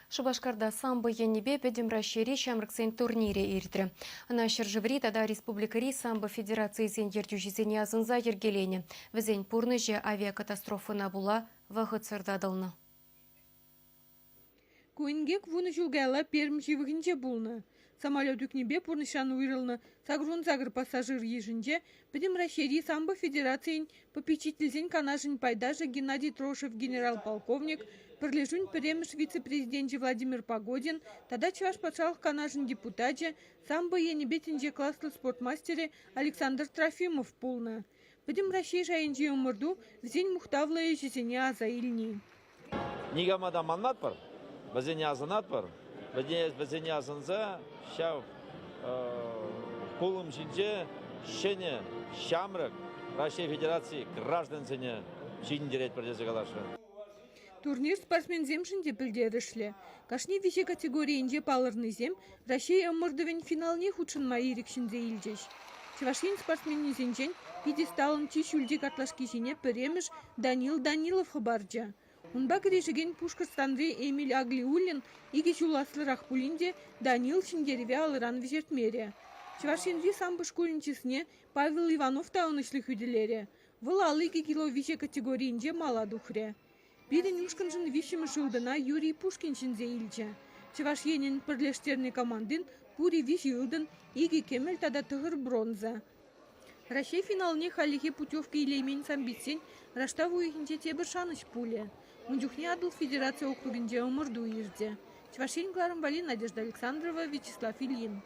Шупашкарта самбо енӗпе Пӗтӗм Раҫҫейри ҫамрӑксен турнирӗ иртрӗ. Ӑна ҫӗршыври тата республикӑри самбо федерацийӗсен ертӳҫисене асӑнса йӗркеленӗ. Вӗсен пурнӑҫӗ авиакатастрофӑна пула вӑхӑтсӑр татӑлнӑ. Ку инкек 10 ҫул каялла Пермь ҫывӑхӗнче пулнӑ. Самолет ӳкнипе пурнӑҫран уйрӑлнӑ 88 пассажир йышӗнче Пӗтӗм Раҫҫейри самбо федерацийӗн попечительсен канашӗн пайташӗ Геннадий Трошев генерал-полковник, пӗрлешӳн пӗрремӗш вице-президенчӗ Владимир Погодин тата Чӑваш Патшалӑх Канашӗн депутачӗ, самбо енӗпе тӗнче класлӑ спорт мастерӗ Александр Трофимов пулнӑ. Пӗтӗм Раҫҫей шайӗнчи ӑмӑрту вӗсен мухтавлӑ ӗҫӗсене аса илни. Никама та манматпӑр, вӗсене асӑнатпӑр. Вӗсене асӑнса ҫав пулӑм ҫинче ҫӗнӗ ҫамрӑк Раҫҫей Федераци граждансене ҫитӗнтеретпӗр тесе каласшӑн. Турнир спортсменсемшӗн те пӗлтерӗшлӗ. Кашни виҫе категорийӗнче палӑрнисем Раҫҫей ӑмӑртӑвӗн финалне хутшӑнма ирӗк ҫӗнсе илчӗҫ. Чӑваш Ен спортсменӗсенчен пьедесталӑн чи ҫӳлти картлашки ҫине пӗрремӗш Данил Данилов хӑпарчӗ. Унпа кӗрешекен Пушкӑртстанри Эмиль Аглиуллин икӗ ҫул аслӑрах пулин те Данил ҫӗнтерӗве алӑран вӗҫертмерӗ. Чӑваш Енри самбо шкулӗн чысне Павел Иванов та ӑнӑҫлӑ хӳтӗлерӗ. Вӑл 52 кило виҫе категорийӗнче мала тухрӗ. Пирӗн ушкӑншӑн виҫҫӗмӗш ылтӑна Юрий Пушкин ҫӗнсе илчӗ. Чӑваш Енӗн пӗрлештернӗ командин пурӗ виҫӗ ылтӑн, икӗ кӗмӗл тата тӑхӑр бронза. Раҫҫей финалне хальлӗхе путевка илеймен самбистсен раштав уйӑхӗнче тепӗр шанӑҫ пулӗ. Ун чухне Атӑл федераци округӗнче ӑмӑрту иртӗ. Чӑваш Ен кӑларӑм валли Надежда Александрова, Вячеслав Ильин.